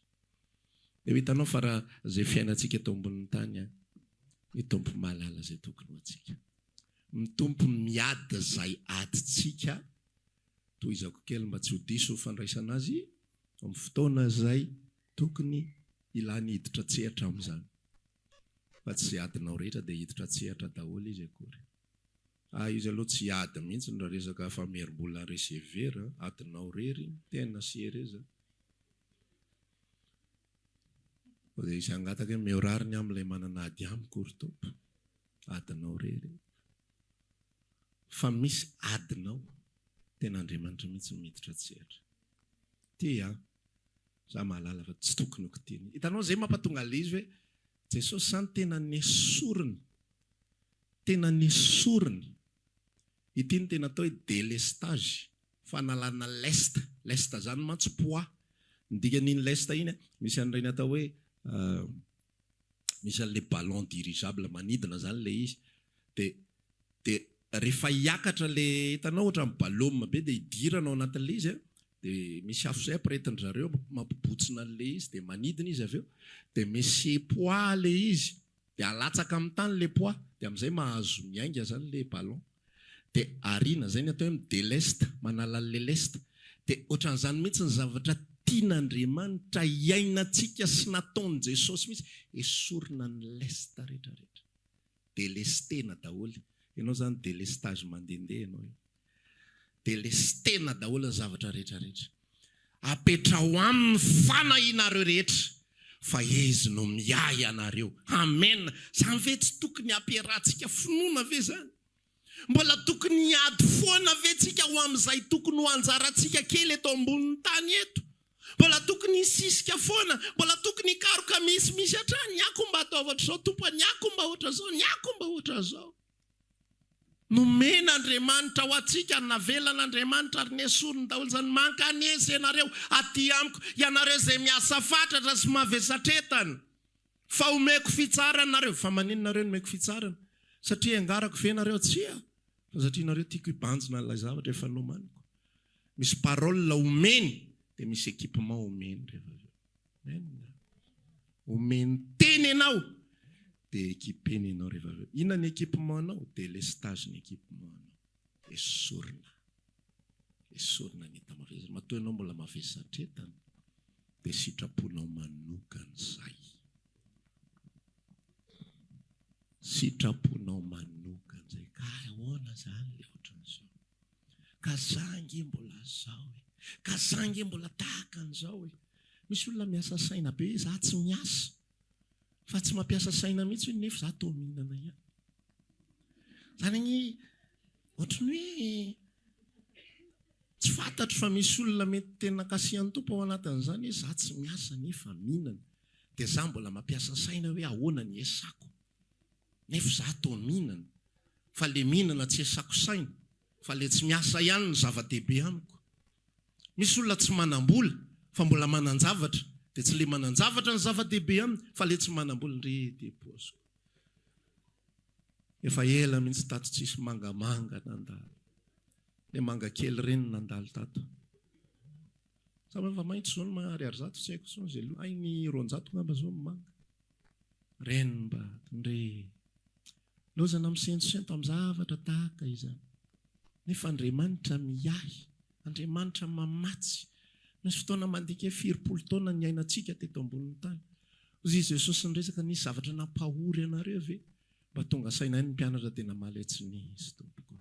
Dia ho hitanao fa raha izay fiainantsika eto ambonin'ny tany an, ny Tompo mahalala izay tokony ho antsika. Ny Tompo miady izay adintsika, tohizako kely mba tsy ho diso ny fandraisana azy, amin'ny fotoana izay tokony ilany hiditra an-tsehatra amin'izany. Fa tsy izay adinao rehetra dia hiditra an-tsehatra daholo izy akory. Ah izy aloha tsy hiady mihitsy raha resaka famerim-bola receveur, adinao irery iny, tena sérieux zany. Fa dia hisy hangataka hoe omeo rariny aho amin'ilay manana ady amiko ry Tompo. Adinao irery iny. Fa misy adinao, tena Andriamanitra mihitsy no miditra an-tsehatra. Ty an, za mahalala fa tsy tokony ho kitihina. Hitanao izay mampatonga an'ilay izy hoe Jesosy izany tena nesoriny, tena nesoriny. Ity no tena atao hoe délestage. Fanalana lest, lest zany mantsy poids, ny dikan'iny lest iny misy an'ireny atao hoe misy an'le ballon dirigeable manidina zany le izy de de rehefa hiakatra le hitanao ohatran'ny ballon be de hidirana ao anatin'le izy de misy afo zay ampiretin-dry zareo mampibotsina an'le izy de manidina izy avy eo de misy poids le izy Dia alatsaka amin'ny tany le poids, dia amin'izay mahazo miainga zany le ballon. Dia ariana, zay ny atao hoe mi-deleste, manala an'le lest. Dia ohatran'izany mihitsy ny zavatra tian'Andriamanitra hiainantsika sy nataon'i Jesosy mihitsy, esorina ny lest rehetra rehetra. Delestena daholo. Ianao zany delestage mandehandeha ianao io. Delestena daholo ny zavatra rehetra rehetra. Apetraho aminy ny fanahinareo rehetra fa Izy no miahy anareo. Amen! Zany ve tsy tokony hampiarahantsika finoana ve zany? Mbola tokony hiady foana ve tsika ho amin'izay tokony ho anjarantsika kely eto ambonin'ny tany eto? Mbola tokony hisisika foana, mbola tokony hikaroka misimisy hatrany, ny ako mba ataovy ohatr'izao Tompo a, ny ako mba ohatr'izao, ny ako mba ohatr'izao. Nomen'Andriamanitra ho antsika, navelan'Andriamanitra ary nesoriny daholo izany. Mankanesa ianareo aty amiko, ianareo izay miasa fatratra sy mavesatretana, fa homeko fitsarana nareo. Fa maninona nareo no omeko fitsarana? Satria angarako ve nareo? Tsia, fa satria nareo tiako hibanjina an'ilay zavatra efa nomaniko. Misy parole omeny, dia misy équipement omeny rehefa avy eo. Amen. Omeny teny ianao dia équipeny ianao rehefa avy eo. Inona ny équipement anao? Délestage ny équipement anao. Esorina. Esorina ny enta-mavesatra. Matoa ianao mbola mavesatretana dia sitraponao manokana izay. Sitraponao manokana izay. Ka ahoana izany ilay ohatran'izao? Ka za ange mbola zao e! Ka za ange mbola tahaka an'izao e! Misy olona miasa saina be hoe za tsy miasa fa tsy mampiasa saina mihitsy hono nefa za toa mihinana ihany. Zany anie ohatran'ny hoe tsy fantatro fa misy olona mety tena kasihan'ny Tompo ao anatin'izany hoe za tsy miasa nefa mihinana dia za mbola mampiasa saina hoe ahoana ny hiasako. Nefa za toa mihinana fa le mihinana tsy esako saina fa le tsy miasa ihany no zava-dehibe amiko. Misy olona tsy manam-bola fa mbola manan-javatra dia tsy le manan-javatra no zava-dehibe aminy fa le tsy manam-bola. Ndry ty paoziko. Efa ela mihitsy tato tsisy mangamanga nandalo. Le manga kely ireny nandalo tato. Sa efa maitso zao ny manga ariary zato tsy haiko intsony izay hay ny 200 ngamba zao ny manga. Renim-bady, ndry. Lozana misentosento amin'ny zavatra tahaka izany. Nefa Andriamanitra miahy, Andriamanitra mamatsy. Misy fotoana mandika hoe firy-polo taona niainantsika teto ambonin'ny tany. Hoy i Jesosy niresaka, nisy zavatra nampahory anareo ve? Mba tonga saina ihany ny mpianatra dia namaly hoe tsy nisy tompoko.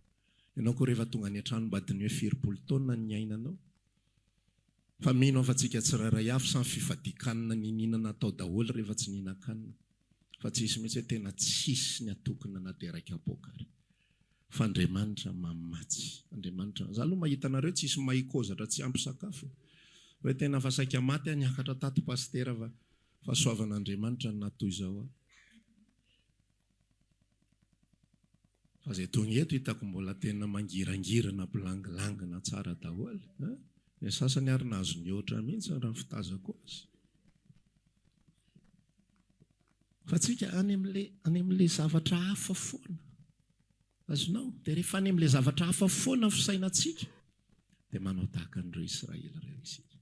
Ianao koa rehefa tonga any an-tranom-badiny hoe firy-polo taona ny niainanao? Fa mino aho fa tsika tsirairay avy samy fifadian-kanina niniana natao daholo rehefa tsy nihinan-kanina. Fa tsy hisy mihitsy hoe tena tsisy ny atokona na dia iray kapoaka ary. Fa Andriamanitra mamatsy. Andriamanitra. Za aloha mahita anareo tsisy mahi-kozatra tsy ampy sakafo. Hoe tena fa saika maty aho niakatra tato Pasitera fa fahasoavan'Andriamanitra no naha toy izao ahy. Fa izay tonga eto hitako mbola tena mangirangirana bilangilangina tsara daholo an! Ny sasany ary nahazo nihoatra mihitsy raha ny fitazako azy. Fa tsika any amin'ilay any amin'ilay zavatra hafa foana. Azonao? Dia rehefa any amin'ilay zavatra hafa foana ny fisainantsika dia manao tahaka an'ireo Israely ireo isika.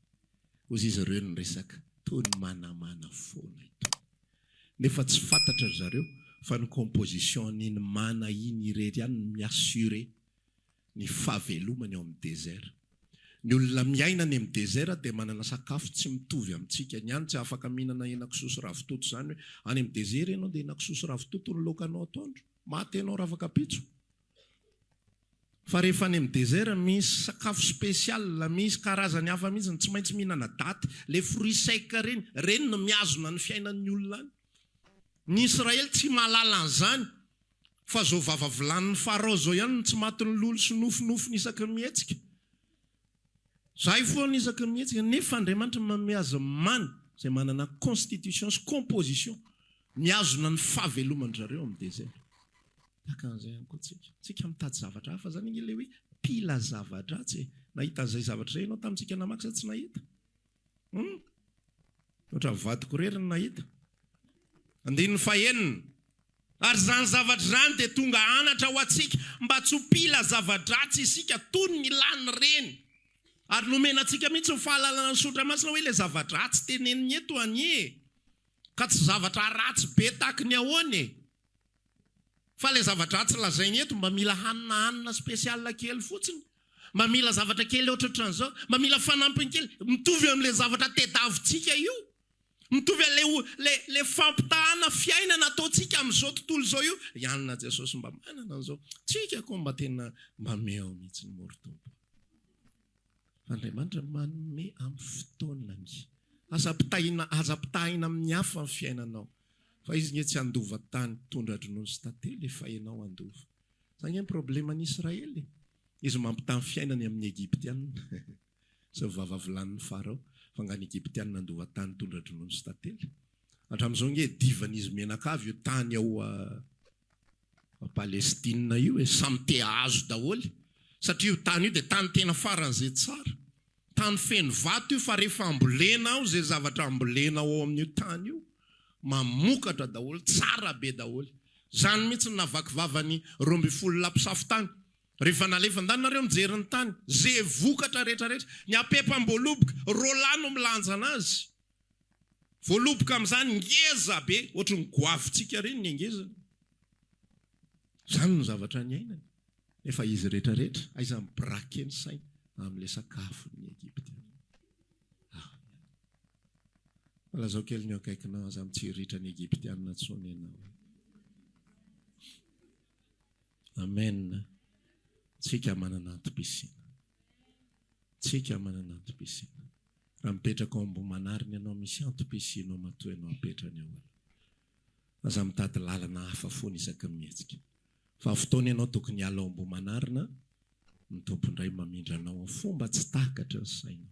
Hozy izy ireo niresaka toy ny manamana foana itony. Nefa tsy fantatra ry zareo fa ny composition an'iny mana iny irery ihany no mi-assurer ny fahavelomany ao amin'ny desert. Ny olona miaina any amin'ny desert dia manana sakafo tsy mitovy amintsika. Ny any tsy afaka mihinana henakisoa sy ravitoto izany hoe any amin'ny desert ianao dia henakisoa sy ravitoto no laokanao atoandro. Maty ianao rafakapitso. Fa rehefa any amin'ny desert misy sakafo spécial, misy karazany hafa mihitsy, tsy maintsy mihinana daty, les fruits secs ireny, ireny no mihazona ny fiainan'ny olona any. Ny Israely tsy mahalala an'izany, fa zao vava vilanin'i Farao zao ihany no tsy matin'ny lolo sy nofinofiny isaky ny mihetsika. Zay foana isaky ny mihetsika, nefa Andriamanitra manome azy mana izay manana constitution sy composition mihazona ny fahaveloman-dry zareo amin'ny desert. Tahaka an'izay ihany koa tsika. Tsika mitady zavatra hafa zany ange ilay hoe mpila zava-dratsy e. Nahita an'izay zavatra izay ianao tamintsika namaky sa tsy nahita? Hum? Ohatran'ny vadiko irery no nahita. Andininy fahenina. Ary izany zavatra izany dia tonga anatra ho antsika mba tsy ho mpila zava-dratsy isika toy ny lany reny. Ary nomena antsika mihitsy ny fahalalana ny soratra masina hoe ilay zava-dratsy teneniny eto anie e! Ka tsy zavatra ratsy be tahaky ny ahoana e! Fa ilay zava-dratsy lazainy eto mba mila hanina hanina spécial kely fotsiny, mba mila zavatra kely ohatrohatran'izao, mba mila fanampiny kely, mitovy amin'ilay zavatra tedavitsika io, mitovy amin'ilay ilay ilay fampitahana fiainana ataontsika amin'izao tontolo izao io, i anona Jesosy mba manana an'izao, tsika koa mba tena mba meo mihitsy ny moro Tompo. Andriamanitra manome amin'ny fotoanany. Aza ampitahiana aza ampitahaina amin'ny hafa ny fiainanao. Fa izy nge tsy handova tany tondra-dronono sy tantely e fa ianao handova. Zany nge ny probleman'i Israely e. Izy mampitaha ny fiainany amin'ny Egyptiana sy ny vava vilanin'i Farao. Fa nga ny Egyptiana handova tany tondra-dronono sy tantely? Hatramin'izao nge divan'izy mianakavy io tany ao Palestine io e, samy te hahazo daholo satria io tany io dia tany tena faran'izay tsara. Tany feno vato io fa rehefa ambolena ao izay zavatra ambolena ao amin'io tany io, mamokatra daholo, tsara be daholo. Izany mihitsy no nahavaky vava ny 12 lahy mpisafo tany. Rehefa nalefa, ndany nareo mijery ny tany, ze vokatra rehetra rehetra, ny apepam-boaloboka, roalahy no milanja anazy. Voaloboka amin'izany ngeza be, ohatry ny goavintsika ireny ny ngezany. Izany no zavatra niainany. Nefa izy rehetra rehetra, aiza mi-braquer ny sainy amin'ilay sakafon'ny Egyptiana. Amen. Fa lazao kely ny eo akaikinao, aza mitsiriritra ny Egyptiana intsony ianao. Amen. Tsika manana antom-pisiana. Tsika manana antom-pisiana. Raha mipetraka ao Ambohimanarina ianao, misy antom-pisianao matoa ianao apetrany ao aloha. Aza mitady lalana hafa foana isaky ny mihetsika. Fa fotoana ianao tokony hiala ao Ambohimanarina, ny Tompo indray mamindra anao amin'ny fomba tsy takatry ny sainao.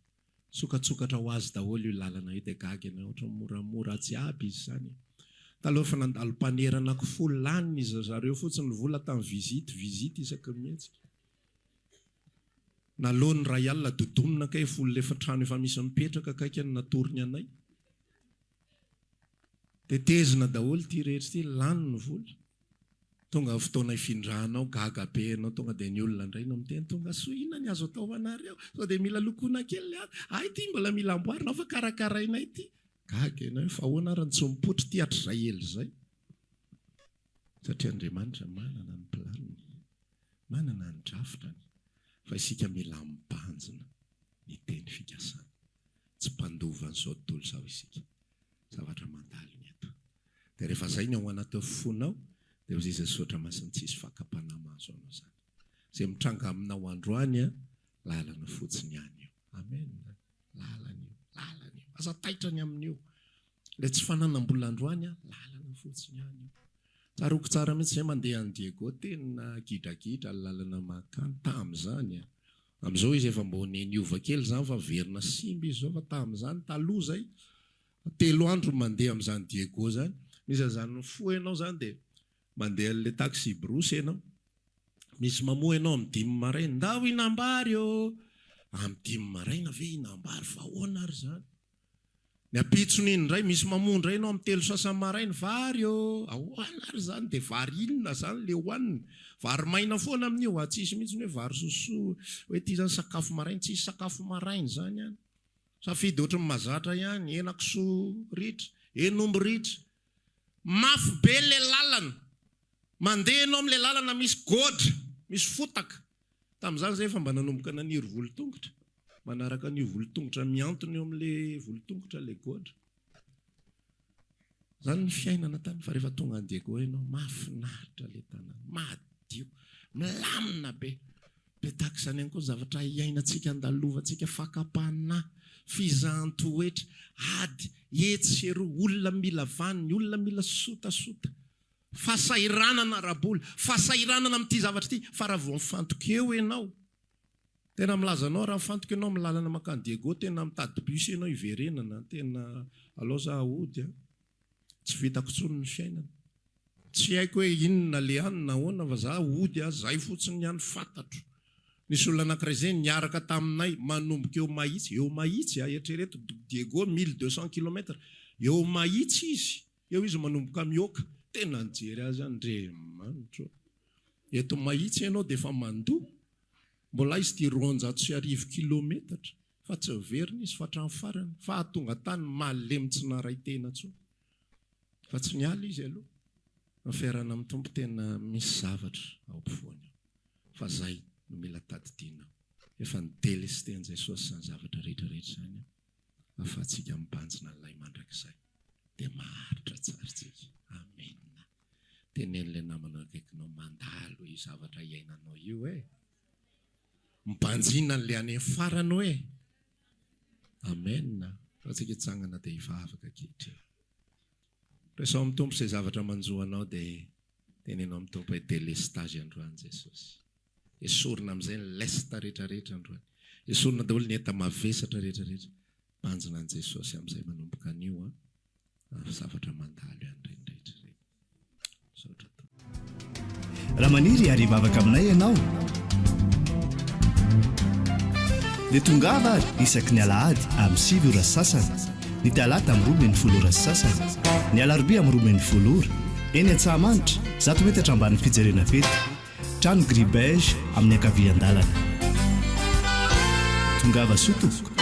Sokatsokatra ho azy daholo io lalana io dia gaga ianao ohatran'ny moramora jiaby izy izany e. Taloha efa nandalo mpanerana kifoa lany izy zareo fotsiny ny vola tamin'ny visite, visite isaky ny mihetsika. Naloany iray alina dodomina kay folo efa trano efa misy mipetraka akaiky ny natorony anay. Tetezina daholo ity rehetra ity, lany ny vola. Tonga ny fotoana hifindranao, gaga be ianao, tonga dia ny olona indray no miteny, tonga soa, inona ny azo atao ho anareo? Sao dia mila lokoina kely le ato? Hay ity mbola mila amboarina, ao fa karakarainay ity. Gaga ianao hoe fa ahoana ary no tsy mipoitra ity hatrizay ela izay? Satria Andriamanitra manana ny planiny, manana ny drafitrany, fa isika mila mibanjina ny teny fikasany. Tsy mpandova an'izao tontolo izao isika. Zavatra mandalo ny eto. Dia rehefa izay ny ao anatin'ny fonao, Dia hoy izy, Soratra Masina, Tsisy fakam-panahy mahazo anao izany. Izay mitranga aminao androany an, lalana fotsiny ihany io. Amen. Lalana io, lalana io. Aza taitra ny amin'io. Ilay tsy fananam-bola androany an, lalana fotsiny ihany io. Tsaroako tsara mihitsy izay mandeha any Diego, tena gidragidra ny lalana mankany tamin'izany an. Amin'izao izy efa mbô niova kely izany fa miverina simba izy izao fa tamin'izany taloha izay, Telo andro mandeha amin'izany Diego izany. Misy an'izany mifoha ianao izany dia mandeha an'ilay taxi-brousse ianao. Misy mamoha ianao amin'ny dimy maraina. Ndao hihinam-bary ô! Amin'ny dimy maraina ve hihinam-bary? Fa ahoana ary izany? Ny ampitson'iny indray misy mamoha indray ianao amin'ny telo sasany maraina. Vary ô! Ahoana ary izany? Dia vary inona izany ilay hohanina? Vary maina foana amin'io. Ah, tsisy mihitsy ny hoe vary sosoa, hoe ity izany sakafo maraina. Tsisy sakafo maraina izany any. Safidy ohatry ny mazatra ihany, henakisoa ritra, henomby ritra. Mafy be le lalana. Mandeha ianao amin'ilay lalana misy godra, misy fotaka. Tamin'izany izay efa mba nanomboka naniry volon-tongotra. Manaraka an'io volon-tongotra mihantona eo amin'ilay volon-tongotra ilay godra. Izany ny fiainana tany fa rehefa tonga any Diego ianao, mahafinaritra ilay tanàna, madio, milamina be. Dia tahaka izany ihany koa ny zavatra iainantsika, andalovantsika, fakam-panahy, fizahan-toetra, ady, etsy sy eroa, olona mila vaniny, olona mila sotasota, fahasahiranana ara-bola, fahasahiranana amin'ity zavatra ity, fa raha vao mifantoka eo ianao, Tena milaza anao raha mifantoka ianao amin'ny lalana mankany Diego tena mitady bus ianao hiverenana tena alao za hody a! Tsy vitako intsony ny fiainana. Tsy haiko hoe inona le any na ahoana fa za hody a zay fotsiny ihany fantatro. Nisy olona anankiray zay niaraka taminay manomboka eo Mahitsy, eo Mahitsy a, eritrereto Diego 1200 kilomètre, eo Mahitsy izy, eo izy manomboka mihoaka, tena nijery azy aho Ndremanitro a! Eto Mahitsy ianao dia efa mandoa, mbola aiza ity 1200 kilometatra fa tsy niverina izy fa hatramin'ny farany fa tonga tany malemy tsy naharay tena intsony fa tsy niala izy aloha. Ny fiarahana amin'ny Tompo tena misy zavatra ao ampovoany ao fa zay no mila tadidiana efa ni-delester an'i Jesosy izany zavatra rehetra rehetra izany ahafahantsika mibanjina an'ilay mandrakizay dia maharitra tsara tsika. Amena. Teneno ilay namana akaikinao mandalo io zavatra iainanao io e! Mibanjina an'ilay any amin'ny farany hoe. Amen. Fa tsika hitsangana dia hivavaka ankehitriny. Resaho amin'ny Tompo izay zavatra manjo anao dia teneno amin'ny Tompo hoe delestage androany Jesosy. Esorina amin'izay ny lesta rehetra rehetra androany. Esorina daholo ny enta-mavesatra rehetra rehetra. Banjina an'i Jesosy amin'izay manomboka anio an. Ary zavatra mandalo ihany ireny rehetra ireny. Misaotra tompoko. Raha maniry ary hivavaka aminay ianao dia tongava ary isaky ny alahady amin'ny 9 ora sy sasany, ny talata amin'ny 12 ora sy sasany, ny alarobia amin'ny 12 ora, eny Antsahamanitra, 100 metatra ambanin'ny fijerena fety, trano gris beige amin'ny ankavian-dalana. Tongava soa tompoko.